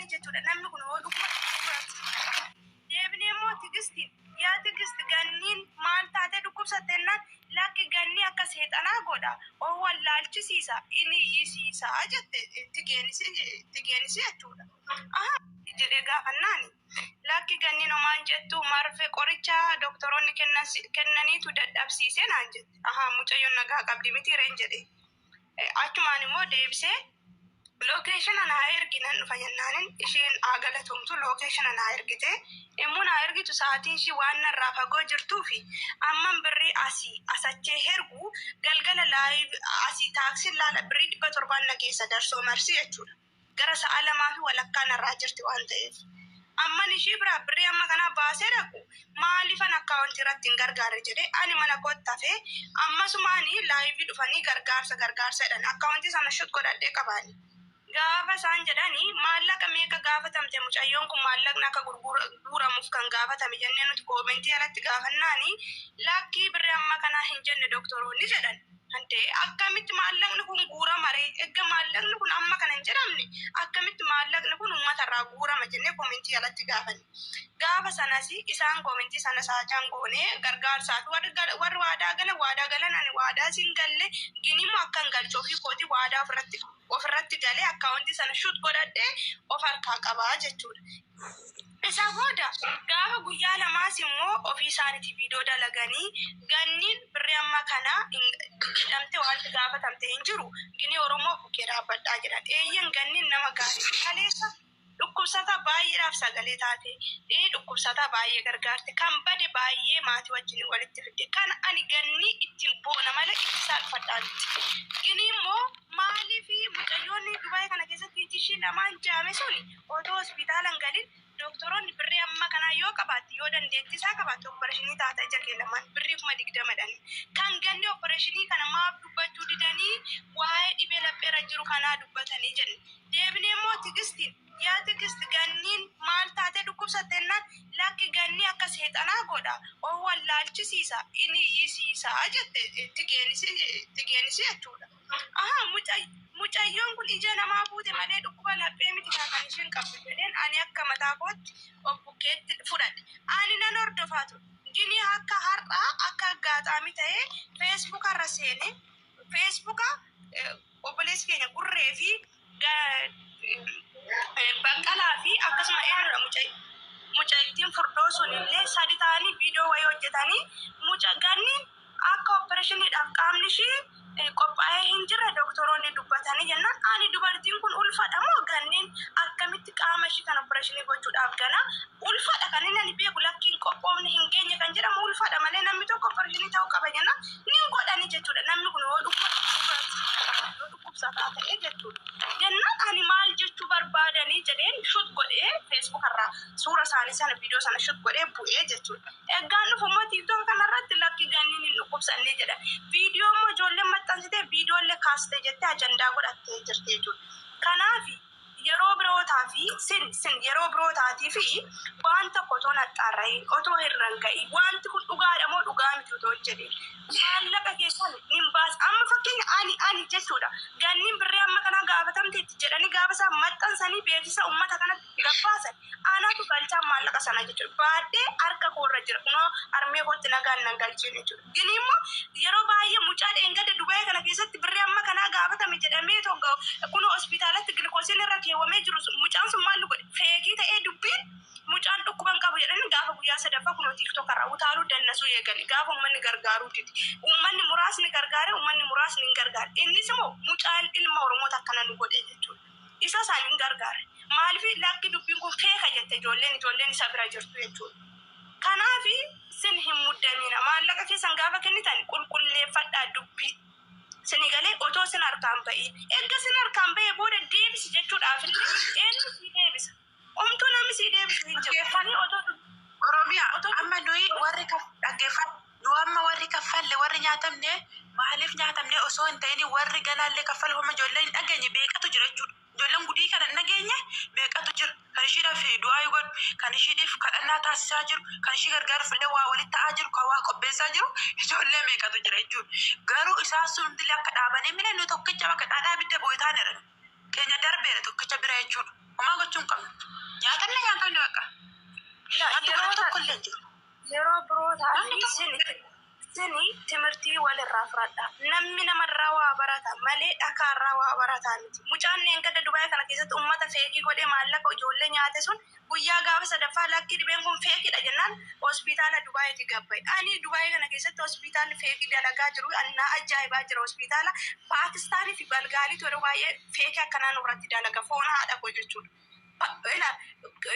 barbaadanii jechuudha. Namni kun yoo dhuguma deebinee immoo Tigistiin, yaa Tigist, Ganniin maal taatee dhukkubsatte jennaan, lakki Ganni akka seexanaa godha, of wallaalchisiisa, in iyyisiisa jette Tigeenis jechuudha. Ahaa jedhee gaafannaani, lakki Ganniin homaan jettu, marfee qoricha doktoroonni kennaniitu dadhabsiise naan jette. Ahaa, mucayyoon nagaa qabdi miti reen jedhe. Achumaan immoo deebisee location naa ergi, nan dhufa jennaanin, isheen haa galatoomtu, location naa ergite. Immoo naa ergitu sa'aatiin ishii waan narraa fagoo jirtuu fi amman birrii asii asachee hergu galgala live asii taaksiin laala, birrii 700n na geessa darsoo marsii jechuudha. Gara sa'a 2:30 narraa jirti waan ta'eef. Amman ishii biraa birrii amma kanaa baasee dhaqu maaliifan akkaawuntii irratti hin gargaarre jedhee ani mana kootti hafee, ammasumaani live dhufanii gargaarsa gargaarsa jedhan, akkaawuntii sana shut godhadhee qabaani. Gaafa isaan jedhani maallaqa meeqa gaafatamte mucayyoon kun, maallaqni akka guuramuuf kan gaafatame jennee nuti comment alatti gaafannaani, lakkii, birrii amma kanaa hin jenne doktoroonni jedhan. Hantee akkamitti maallaqni kun guurama ree? Erga maallaqni kun amma kana hin jedhamne, akkamitti maallaqni kun uummatarraa guurama jennee comment alatti gaafanne. Gaafa sanas isaan comment sana saachaan goonee gargaarsaa fi warri waadaa galan waadaa galan, ani waadaa siin galle, ginimmoo akka hin galchu ofii kootii waadaa ofirratti galee akkaawuntii sana shut godhadhee of harkaa qabaa jechuudha. Isa booda gaafa guyyaa lamaas immoo ofii isaaniiti viidiyoo dalaganii, Ganniin birrii amma kana jedhamte wanti gaafatamte hin jiru, gini Oromoo bukkee dhaabbadhaa jedhan. Eeyyan, Ganniin nama gaarii kaleessa dhukkubsataa baay'eedhaaf sagalee taate, dhukkubsataa baay'ee gargaarte, kan bade baay'ee maatii wajjin walitti fidde. Kan ani Gannii ittiin boona malee itti saalfadhaa miti. Gini immoo maaliif mucayyoonni Dubaay kana keessatti iji ishii lamaan jaame suni otoo hospitaala hin galin, doktoroonni birrii amma kanaa yoo qabaatte, yoo dandeettii isaa qabaatte, operation taata ija kee lamaan birrii 20,000dhaan. Kan Ganni operation kana maaf dubbachuu didanii waa'ee dhibee lapheerra jiru kanaa dubbatanii jenne. Deebinee immoo Tigistiin, yaa Tigist, Ganniin maal taatee dhukkubsatte jennaan, lakki, Ganni akka seexanaa godha, of wallaalchisiisa, in iyyisiisa jette Tigeenis jechuudha. Ahaa, mucayyoon kun ija namaa fuute malee dhukkuba laphee miti kan isheen qabdu jedheen ani akka mataa kootti of bukkeetti fudhadhe. Ani nan hordofaa ture. Gini akka har'aa akka aggaaxaamii ta'ee Feesbuuka irra seene, Feesbuuka obboleessi keenya Gurree fi Baqqalaa fi akkasuma eenyudha mucayittiin furdoo sun illee sadi ta'anii viidiyoo wayii hojjetanii, muca Ganniin akka operationiidhaaf qaamni ishii qophaa'ee hin jirre doktoroonni dubbatanii jennaan, ani dubartiin kun ulfadha moo, Ganniin akkamitti qaama ishii kan operation gochuudhaaf gana ulfadha? Kan inni ani beeku lakkiin qophoofne hin geenye kan jedhamu ulfadha malee namni tokko operation ta'uu qaba jennaan ni godhani jechuudha. Namni kun yoo dhukkuba yoo dhukkubsataa ta'e jechuudha. Jennaan ani maal jechuu barbaadanii jedheen shut godhee Facebook irraa suura isaanii sana, viidiyoo sana shut godhee bu'ee jechuudha. Eeggaan dhufu immoo TikTok kanarratti lakki, Ganniin hin dhukkubsanne jedha. Viidiyoo immoo ijoolleen maxxansitee viidiyoolee kaastee jettee ajandaa godhattee jirti jechuudha. Kanaaf yeroo birootaa fi sin yeroo birootaatii fi waan tokko otoo naxxaarra'iin, otoo hin ranga'iin, wanti kun dhugaadha moo dhugaa miti otoo hin jedhin maallaqa keessan hin baas. Amma fakkeenya ani jechuudha, Ganniin birrii amma kanaa gaafatamteetti jedhanii gaafa isaan maxxansanii beeksisa uummata kanatti gabbaasan, anatu galchaa maallaqa sana jechuudha. Baadhee harka koorra jira, kunoo harmee kootti nagaan nan galcheen jechuudha. Gini immoo yeroo baay'ee mucaa dheengadda Dubaayii kana keessatti birrii amma kanaa gaafatame jedhamee tokko kunoo hospitaalatti gilkoosiin irra keewwamee jiru, mucaan sun maal godhe? Fake ta'ee dubbiin mucaan dhukkuban qabu jedhanii gaafa guyyaa sadaffaa kunoo TikTok irraa utaaluu dannasuu eegale. Gaafa uummanni gargaaruu dide, uummanni muraasni gargaare, uummanni muraasni hin gargaare. Innis immoo mucaan ilma Oromoota akkana nu godhe jechuudha. Isa isaan hin gargaare. Maaliif? Lakki, dubbiin kun fake jette ijoolleen isa bira jirtu jechuudha. Kanaaf sin hin muddamina. Maallaqa keessan gaafa kennitan qulqulleeffadhaa dubbii. Sini galee otoo sin harkaan ba'iin. Erga sin harkaan ba'ee booda deebisi jechuudhaaf illee eenyu sii deebisa? Omtuu namni sii deebisu hin jiru. Dhaggeeffadhu. Otoo Oromiyaa otoo amma nuyi warri dhaggeeffadhu, nu amma warri kaffalle, warri nyaatamne, maaliif nyaatamne osoo hin ta'in, warri ganaallee kaffalu hamma ijoolleen hin dhageenye beekatu jira jechuudha. Ijoolleen gudii kana hin dhageenye meeqatu jira? Kan ishiidhaaf du'aa godhu, kan ishiidhaaf kadhannaa taasisaa jiru, kan ishii gargaaruuf illee waa walitti ta'aa jiru, kan waa qopheessaa jiru ijoollee meeqatu jira jechuudha. Garuu isaan sun hundillee akka dhaabanii mine nu tokkicha bakka xaadhaa ibidda bu'e taaneera. Keenya darbeera tokkicha bira jechuudha. Homaa gochuu hin qabnu. Nyaatamne nyaatamne bakka. Wanti godhan tokko illee hin jiru. Yeroo biroo Namni taate tokko sini timirtii walirraa fudhadha. Namni namarraa waa barata malee dhakaarraa waa barataa miti. Mucaan neengada Dubaay kana keessatti ummata fake godhee maallaqa ijoollee nyaate sun guyyaa gaafa sadaffaa lakkii dhibeen kun feekiidha jennaan hospitaala Dubaayitti gabbaye. Ani Dubaay kana keessatti hospitaalli fake dalagaa jiru na ajaa'ibaa jira. Hospitaala Paakistaanii fi Balgaaliitu yeroo baay'ee fake akkanaa nurratti dalaga, foon haadha koo jechuudha. Ila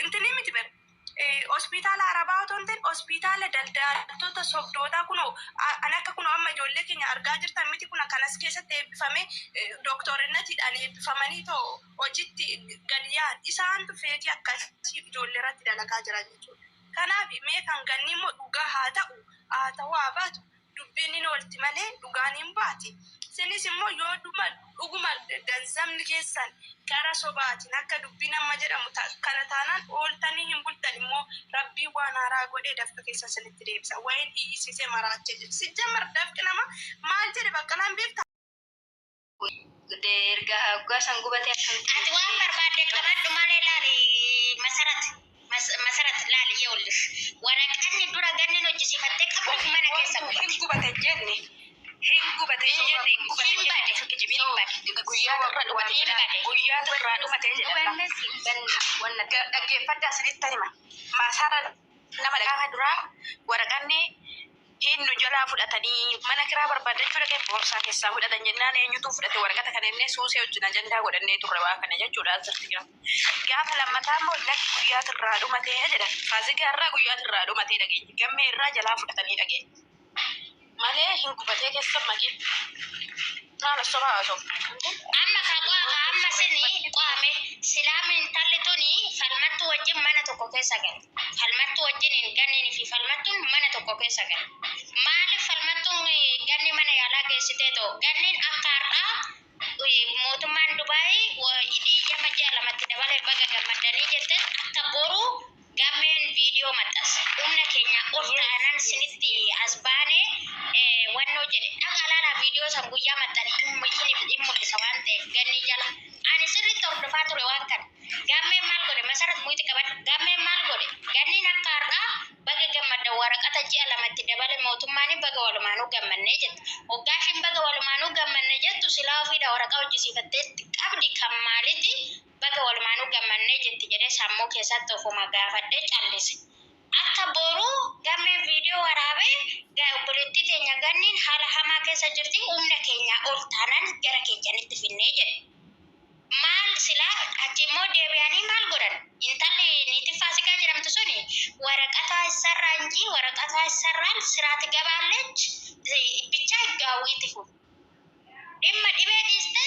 intini miti ber hospitaala Arabaa otoo hin ta'in hospitaala daldaaltota sobdootaa kunoo an akka kunoo amma ijoollee keenya argaa jirtan miti, kun kanas keessatti eebbifamee dooktorinnatiidhaan eebbifamanii too hojitti gadi yaa'an isaantu fake akkasii ijoollee irratti dalagaa jiran jechuudha. Kanaaf mee kan ganni immoo dhugaa haa ta'u, haa ta'u haa baatu, dubbiin hin oolti malee dhugaan hin baati. Isinis immoo yoo dhuma dhuguma ganzabni keessan gara sobaatiin akka dubbiin amma jedhamu kana taanaan ooltanii hin bultan immoo Rabbiin waan haaraa godhee dafqa keessan isinitti deebisa. Wayin iyyisiisee maraachee jedhe. Sijjamar dafqi nama maal jedhe Baqqalaan beektaa? Erga hoggaa san gubatee akkamitti? Ati waan barbaadde qabadhu malee, laali Masarat, Masarat, laali, ይኸውልሽ waraqanni dura gannin hojjisiifattee qabdu mana keessa Hin gubate. gubate jenne, hin gubate hin jenne, hin gubate Hin bade. jenne, kijibin. Hin bade. Guyyaa irra dhumate Hin jedha. bade. Guyyaa irraa dhumate jedha. Gubannes hin banne wanna. Dhaggeeffadhaa, isinitti hima. Maasaara nama gaafa duraa waraqanni hin nu jalaa fudhatanii mana kiraa barbaadachuu dhaqee boorsaa keessaa fudhatan jennaan, eenyutu fudhate waraqata kana innee suusee wajjin ajandaa godhannee turre waa kana jechuudha asirratti jira. Gaafa lammataa immoo lakki, guyyaa irraa dhumatee jedhan. Faasikaa irraa guyyaa irraa dhumatee dhageenye. Gammee irraa jalaa fudhatanii dhageenye. Malee hin gubatee keessa maqin. Maal sobaa haasa'u? Amma ka amma sini qo'ame silaam intalli tuni Falmattuu wajjin mana tokko keessa galte. Falmattuu wajjin hin ganniin fi Falmattuun mana tokko keessa galte. Maaliif Falmattuun ganni mana yaalaa geessitee ta'u ganniin akka har'aa mootummaan Dubaayii diiyyama ji'a 2tti dabalee baga gammadanii jette, akka boru gammeen viidiyoo maxxanse. Humna keenya ol ta'anan sinitti as baanee wannoo jedhe dhaqa laalaa, viidiyoo san guyyaa maxxane hin mul'isa waan ta'eef ganni jala. Ani sirriitti hordofaa ture waan kana. Gammeen maal godhe? Masarat, muyti qabadhu. Gammeen maal godhe? Ganniin akka har'aa baga gammadda, waraqata ji'a 2tti dabale mootummaan, baga walumaanuu gammannee jette. Waggaa ishiin baga walumaanuu gammanne jettu silaa ofiidha waraqaa hojjisiifattee qabdi kan maaliiti baga walumaanuu gammannee jetti jedhee sammuu keessatti ofuma gaafadhee callise. Akka boruu gammeen viidiyoo waraabee obboleettii teenya ganniin haala hamaa keessa jirti, humna keenyaa ol taanaan gara keenyanitti finnee jedhe. Maal silaa achi immoo deebi'anii maal godhan? Intalli niitiin Faasikaa jedhamtu suni waraqata isarraa እንጂ waraqata isarraan siraati gabaalleech bichaa gaawwiiti kun. Dhimma dhibee dhiiste,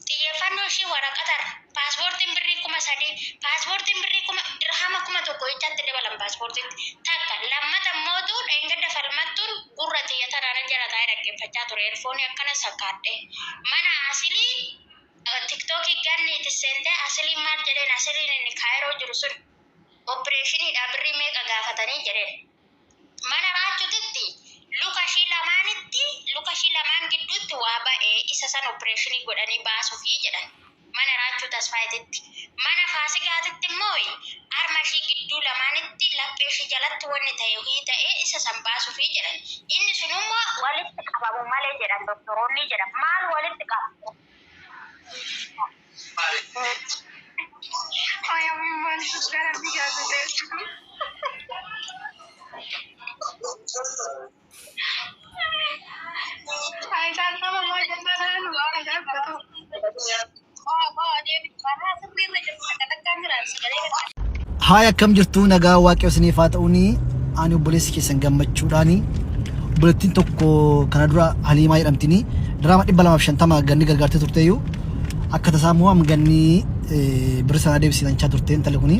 xiyyeeffannoo ishii waraqatarra. Paaspoortiin birrii 3000, paaspoortiin birrii kuma dirhama 1000 jechatti dabalan paaspoortiitti. Takka lammata mootu dheengadda Falmattuun gurra xiyya tanaan jala taa'ee dhaggeeffachaa ture. Earphone akkana sakkaadhe. Mana asilii TikTokii ganniitti seentee asiliin maal jedheen? Asiliin inni Kaayiroo jiru sun opereeshiniidha birrii meeqa gaafatanii jedheen. Mana raachutitti luka ishii lamaanitti, luka ishii lamaan gidduutti waa ba'ee isa san opereeshinii godhanii baasuufii jedhan. Mana Raachuu Tasfaayititti. Mana Faasigaatitti immoo harma ishii gidduu lamaanitti laphee ishii jalatti wanni ta'e hii ta'ee isa san baasuufii jedhan. Inni sun immoo walitti qabamu malee jedhan doktoroonni jedhan. Maal walitti qabamu? Ay, maal gara biyyaa ta'e. Faayidaan nama maal jennaan waan ajaa'iba ta'u. Karaa sirriirra jirtu takka takkaan jira sagalee. Haay, akkam jirtu? Nagaa Waaqayyo isiniif haa ta'uuni. Ani obboleessi keessan gammachuudhaani. Obboleettiin tokko kana dura Haliimaa jedhamtini diraama 250 ganni gargaartee turteeyyuu, akka tasaa immoo amma ganni birri sanaa deebisiisanchaa turte intalli kuni.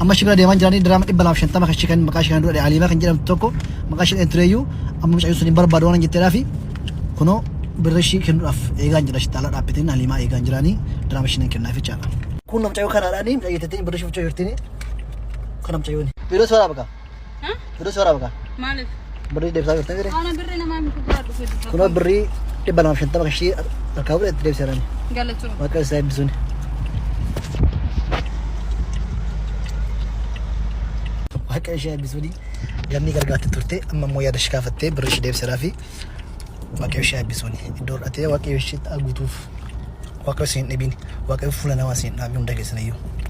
Amma ishee bira deemaa jiranii diraama 250 kan ishee kan maqaa ishee kan dura Haliimaa kan jedhamtu tokko maqaa ishee dheen tureeyyuu, amma mucayyoo sun hin barbaadu waan jetteedhaafi kunoo birri ishee kennuudhaaf eegaan jira. Ishee xaalaa dhaabbateen Haliimaa eegaan jiraanii diraama ishee kennaaf jechaadha. Kun mucayyoo kanaadhaani mucayyoo birri ishee fuuchaa jirtini kana mucayyoon. Viidiyoo si waraaba kaa? Viidiyoo si waraaba kaa? Maaliif? Birrii deebisaa jirtan jedhee. Ana birrii namaa miti biraa dhufe dubbatu. Kunoo birrii 250 kan ishee harkaa fuudhee itti deebiseerani. Galatoon. Waaqa isaa eebbisuuni. Waaqayyo ishee eebbisuuni ganni gargaarti turte amma immoo yaada ishee kaafattee birri ishee deebiseeraa fi Waaqayyo ishee eebbisuuni iddoo hir'atee Waaqayyo ishee guutuuf. Waaqayyo isin hin dhibiin. Waaqayyo fuula namaa isin hin dhaabin hunda keessan iyyuu.